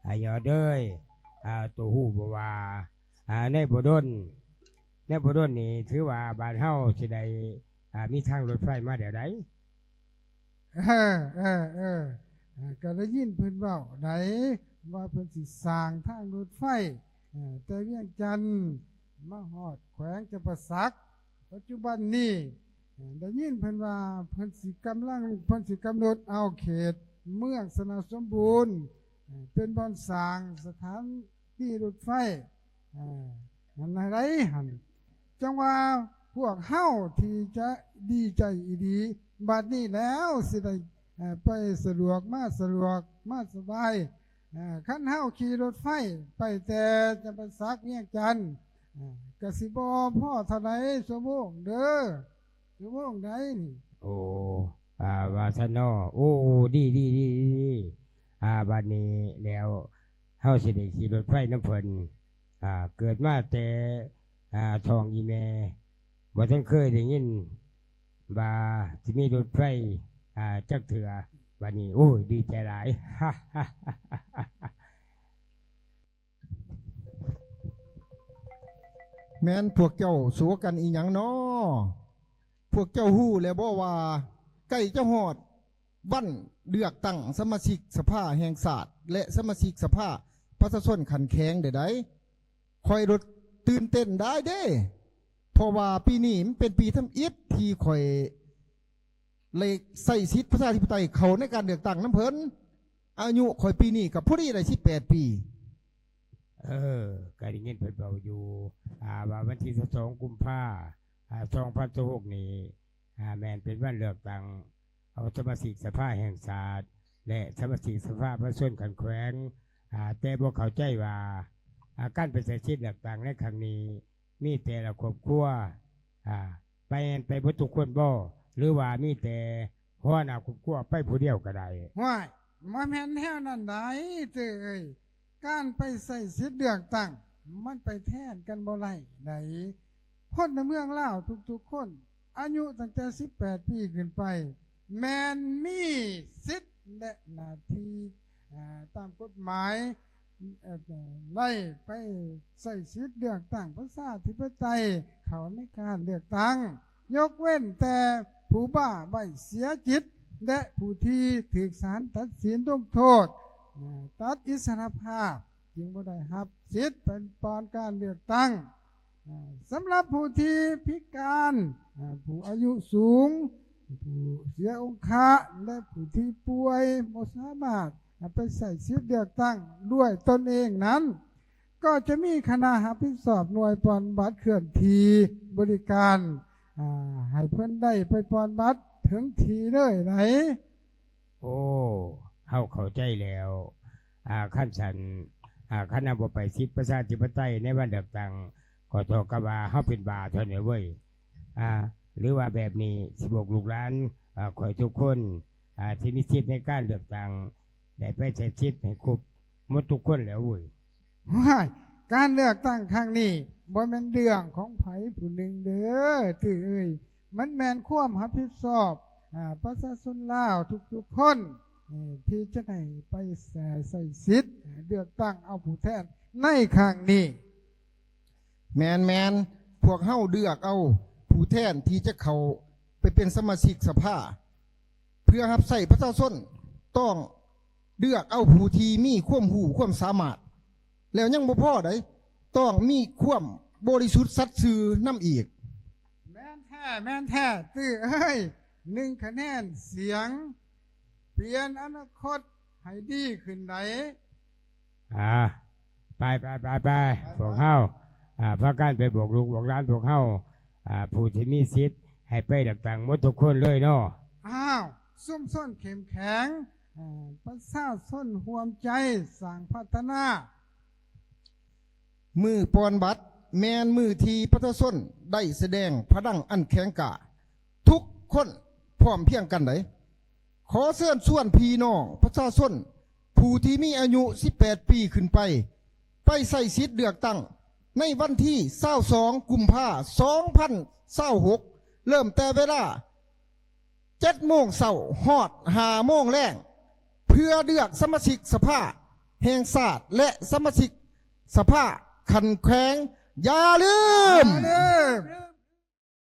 ອາ ຍອດເອີຍ ອາ ໂຕຮູ້ບໍ່ວ່າ ອາ ໃນບໍ່ດົນ ໃນບໍ່ດົນນີ້ ຖືວ່າບ້ານເຮົາຊິໄດ້ ອາ ມີທາງລົດໄຟມາແລ້ວໃດ໋. ເອີ ເອີ ເອີ ເອີ ກໍໄດ້ຍິນເພິ່ນເວົ້າໃດ໋ ວ່າເພິ່ນຊິສ້າງທາງລົດໄຟ ເອີ ແຕ່ວຽງຈັນມາຮອດແຂວງຈຳປາສັກ. ປັດຈຸບັນນີ້ ເອີ ໄດ້ຍິນເພິ່ນວ່າເພິ່ນຊິກຳລັງ ເພິ່ນຊິກຳນົດເອົາເຂດເມືອງຊະນະສົມບູນ ເອີ ເປັນບ່ອນສ້າງສະຖານ ທີ່ລົດໄຟ ເອີ ນັ້ນໃດຫັ້ນ ຈັ່ງວ່າພວກເຮົາທີ່ຈະດີໃຈອີ່ຫຼີ ບັດນີ້ແລ້ວຊິໄດ້ ເອີ ໄປສະດວກມາສະດວກ ມາສະບາຍ ເອີ ຄັນເຮົາຂີ່ລົດໄຟໄປແຕ່ຈຳປາສັກວຽງຈັນ ເອີ ກະຊິບໍ່ພໍເທົ່າໃດຊົ່ວໂມງເດີ ຊົ່ວໂມງໃດນີ້. ໂອ້ ອາ ວ່າຊັ້ນເນາະ ໂອ້ ດີ ດີ ດີ ດີ ອາ ບັດນີ້ແລ້ວ ເຮົາຊິໄດ້ຂີ່ລົດໄຟນຳເພິ່ນ ອາ ເກີດມາແຕ່ ອາ ທ້ອງອີ່ແມ່ ບໍ່ທັນເຄີຍໄດ້ຍິນວ່າຊິມີລົດໄຟ ອາ ຈັກເທື່ອ ບັດນີ້ ໂອ້ຍ ດີໃຈຫຼາຍ. ແມ່ນພວກເຈົ້າໂສກັນອີ່ຫຍັງນໍ? ພວກເຈົ້າຮູ້ແລ້ວບໍວ່າ ໃກ້ຈະຮອດ ວັນເລືອກຕັ້ງສະມາຊິກສະພາແຫ່ງຊາດ ແລະ ສະມາຊິກສະພາປະຊາຊົນຂັ້ນແຂວງແລ້ວໃດ໋. ຂ້ອຍໂລດຕື່ນເຕັ້ນຫຼາຍເດ້ ເພາະວ່າປີນີ້ມັນເປັນປີທຳອິດທີ່ຂ້ອຍໄດ້ໃຊ້ສິດປະຊາທິປະໄຕເຂົ້າໃນການເລືອກຕັ້ງນຳເພິ່ນ. ອາຍຸຂ້ອຍປີນີ້ກໍພໍດີໄດ້ສິບແປດປີ. ເອີ ກໍໄດ້ຍິນເພິ່ນເວົ້າຢູ່ ອາ ວ່າວັນທີຊາວສອງ ກຸມພາ ອາ ສອງພັນຊາວຫົກນີ້ ອາ ແມ່ນເປັນວັນເລືອກຕັ້ງເອົາສະມາຊິກສະພາແຫ່ງຊາດ ແລະ ສະມາຊິກສະພາປະຊາຊົນຂັ້ນແຂວງ ອາ ແຕ່ບໍ່ເຂົ້າໃຈວ່າ ອາ ການໄປໃຊ້ສິດເລືອກຕັ້ງໃນຄັ້ງນີ້ ມີແຕ່ລະຄອບຄົວ ອາ ໄປ ໄປເບິດທຸກຄົນບໍ ຫຼືວ່າມີແຕ່ຫົວໜ້າຄອບຄົວໄປຜູ້ດຽວກໍໄດ້? ຫ້ວຍ ບໍ່ແມ່ນແນວນັ້ນໃດ໋ ເຕີເອີຍ. ການໄປໃຊ້ສິດເລືອກຕັ້ງ ມັນໄປແທນກັນບໍ່ໄດ້ໃດ໋. ຄົນໃນເມືອງລາວທຸກໆຄົນ ອາຍຸຕັ້ງແຕ່ສິບແປດປີຂຶ້ນໄປ ແມ່ນມີສິດ ແລະ ໜ້າທີ່ ອາ ຕາມກົດໝາຍ ເອີ ໄດ້ໄປໃຊ້ສິດເລືອກຕັ້ງປະຊາທິປະໄຕ ເຂົ້າໃນການເລືອກຕັ້ງ ຍົກເວັ້ນແຕ່ຜູ້ບ້າໃບ້ເສຍຈິດ ແລະ ຜູ້ທີ່ຖືກສານຕັດສິນລົງໂທດ ເອີ ຕັດອິດສະຫຼະພາບ ຈຶ່ງບໍ່ໄດ້ຮັບສິດເປັນປອນການເລືອກຕັ້ງ. ສຳລັບຜູ້ທີ່ພິການ, ຜູ້ອາຍຸສູງ, ຜູ້ເສຍອົງຄະ ແລະ ຜູ້ທີ່ປ່ວຍບໍ່ສາມາດໄປໃຊ້ສິດເລືອກຕັ້ງດ້ວຍຕົນເອງນັ້ນ, ກໍຈະມີຄະນະຮັບຜິດຊອບໜ່ວຍປ່ອນບັດເຄື່ອນທີ່ບໍລິການ ໃຫ້ເພິ່ນໄດ້ໄປປ່ອນບັດເຖິງທີ່ເລີຍໃດ໋. ໂອ້ ເຮົາເຂົ້າໃຈແລ້ວ. ອາ ຄັນຊັ້ນ ອາ ຄັນເຮົາບໍ່ໄປສິດປະຊາທິປະໄຕໃນວັນເລືອກຕັ້ງ ກໍເທົ່າກັບວ່າເຮົາເປັນບ້າເທົ່ານັ້ນເວີຍ. ອາ ຫຼືວ່າແບບນີ້ ຊິບອກລູກຫຼານ ອາ ຂ້ອຍທຸກຄົນ ອາ ທີ່ມີສິດໃນການເລືອກຕັ້ງ ໄດ້ໄປໃຊ້ສິດໃຫ້ຄົບໝົດທຸກຄົນແລ້ວເວີຍ. ໂອ້ຍ ການເລືອກຕັ້ງຄັ້ງນີ້ບໍ່ແມ່ນເລື່ອງຂອງໃຜຜູ້ໜຶ່ງເດີ ຕື້ເອີຍ. ມັນແມ່ນຄວາມຮັບຜິດຊອບ ອາ ປະຊາຊົນລາວທຸກໆຄົນ ເອີ ທີ່ຈະໄດ້ໄປ ເອີ ໃຊ້ສິດເລືອກຕັ້ງເອົາຜູ້ແທນໃນຄັ້ງນີ້. ແມ່ນໆ ພວກເຮົາເລືອກເອົາຜູ້ແທນທີ່ຈະເຂົ້າໄປເປັນສະມາຊິກສະພາ ເພື່ອຮັບໃຊ້ປະຊາຊົນ ຕ້ອງເລືອກເອົາຜູ້ທີ່ມີຄວາມຮູ້ຄວາມສາມາດ ແລ້ວຍັງບໍ່ພໍໃດ໋ ຕ້ອງມີຄວາມບໍລິສຸດສັດຊື່ນຳອີກ. ແມ່ນແທ້ ແມ່ນແທ້ ຕື້ເອີຍ ໜຶ່ງຄະແນນສຽງ ປ່ຽນອະນາຄົດໃຫ້ດີຂຶ້ນໃດ໋. ອາ ໄປໆໆໆ ພວກເຮົາ ອາ ພາກັນໄປບອກລູກບອກຫຼານພວກເຮົາ ອາ ຜູ້ທີ່ມີສິດໃຫ້ໄປເລືອກຕັ້ງໝົດທຸກຄົນເລີຍເນາະ. ອ້າວ ຊຸມຊົນເຂັ້ມແຂງ ອາ ປະຊາຊົນຮ່ວມໃຈສ້າງພັດທະນາ. ມື້ປ່ອນບັດແມ່ນມື້ທີ່ປະຊາຊົນໄດ້ສະແດງພະລັງອັນແຂງກ້າທຸກຄົນພ້ອມພຽງກັນໃດ໋. ຂໍເຊີນຊວນພີ່ນ້ອງປະຊາຊົນຜູ້ທີ່ມີອາຍຸສິບແປດປີຂຶ້ນໄປ ໄປໃຊ້ສິດເລືອກຕັ້ງໃນວັນທີຊາວສອງ ກຸມພາ ສອງພັນຊາວຫົກ ເລີ່ມແຕ່ເວລາເຈັດໂມງເຊົ້າຮອດຫ້າໂມງແລງ. ເພື່ອເລືອກສະມາຊິກສະພາແຫ່ງຊາດ ແລະ ສະມາຊິກສະພາຂັ້ນແຂວງ. ຢ່າລືມ! ຢ່າລືມ!